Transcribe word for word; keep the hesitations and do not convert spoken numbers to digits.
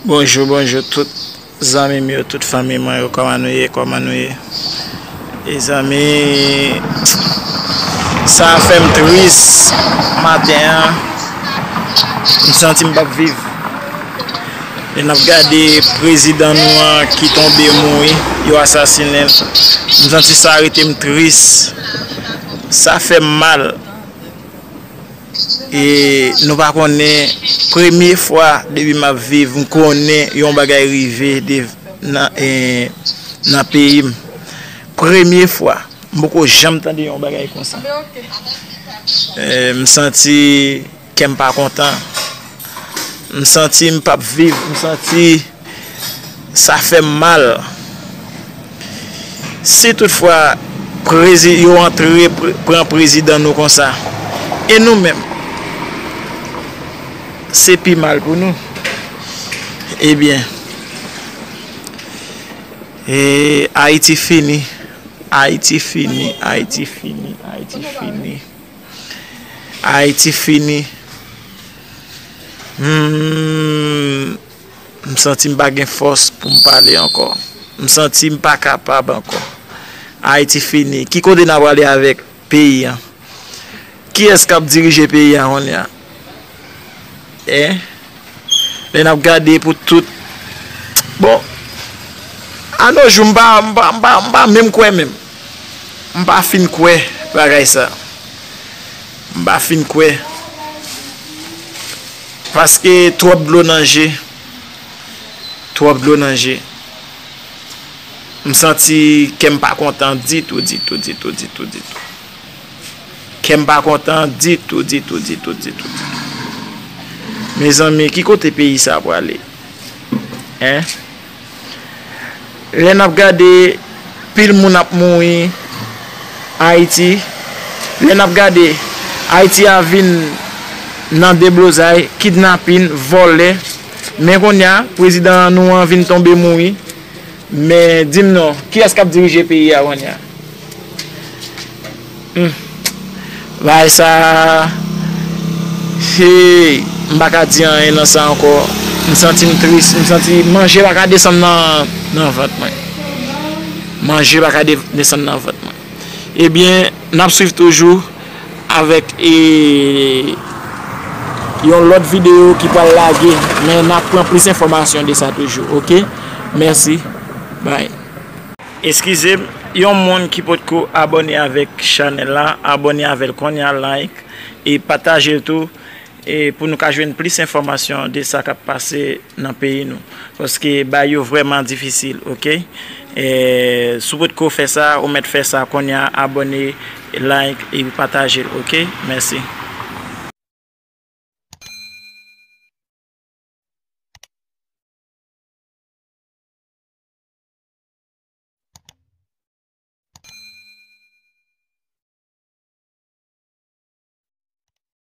Bonjou, bonjou tout zanmi m yo, tout fanmi mwen yo, kòman nou ye, kòman nou ye? E zanmi, sa fè m tris maten an, m santi m p ap viv. Lè n ap gade prezidan nou an ki tonbe mouri, yo asasinen l, m santi sa rete m tris, sa fè m mal. E nou pa konnen, premye fwa depi m ap viv, m konnen yon bagay rive de, nan, e, nan peyi m. Premye fwa, m poko janm tande yon bagay konsa. E, m santi kè m pa kontan. M santi m p ap viv, m santi sa fè m mal. Si toutfwa prezi-, yo antre pre-, pran prezidan nou konsa, e nou menm, se pi mal pou nou. Ebyen, e Ayiti fini, Ayiti fini, Ayiti fini, Ayiti fini, Ayiti fini. Hmm. M santi m pa gen fòs pou m pale ankò. M santi m pa kapab ankò. Ayiti fini. Ki kote n a prale avèk peyi a? Kiyès k ap dirije peyi a kounye a? Hein? Lè n ap gade pou tout. Bon, a nos jours, m pa, m pa, m pa, m pa menm kwè menm. M pa fin kwè bagay sa. M pa fin kwè. Paske twòp dlo nan je. Twòp dlo nan je. M santi kè m pa kontan ditou, ditou, ditou, ditou, ditou. Kè m pa kontan ditou, ditou, ditou, ditou, ditou. Mezanmi, ki kote peyi sa prale? Hein? Lè n ap gade, pil moun ap mouri Ayiti. Lè n ap gade, Ayiti a vin nan deblozay, kidnapin, vòlè. Men kounye a, prezidan nou an vin tonbe mouri. Men di m non, kiyès k ap dirije peyi a kounye a? Hmm. Bagay sa, hey, m pa ka di anyen nan sa ankò. M santi m tris, m santi manje pa ka desann nan, nan vant mwen. Manje pa ka de-, desann nan vant mwen. Ebyen, n ap swiv toujou avèk, e, yon lòt videyo ki pral lage, men n ap pran plis enfòmasyon de sa toujou, oke? Mèsi. Bye. Eskize m, yon moun ki potko abòne avèk chanèl la, abòne avè l kounye a, like, e pataje l tou, e pou nou ka jwenn plis enfòmasyon de sa k ap pase nan peyi nou. Paske bagay yo vrèman difisil, oke? E, si w potko fè sa, ou mèt fè sa kounye a, abòne, like, e pataje l, oke? Mèsi.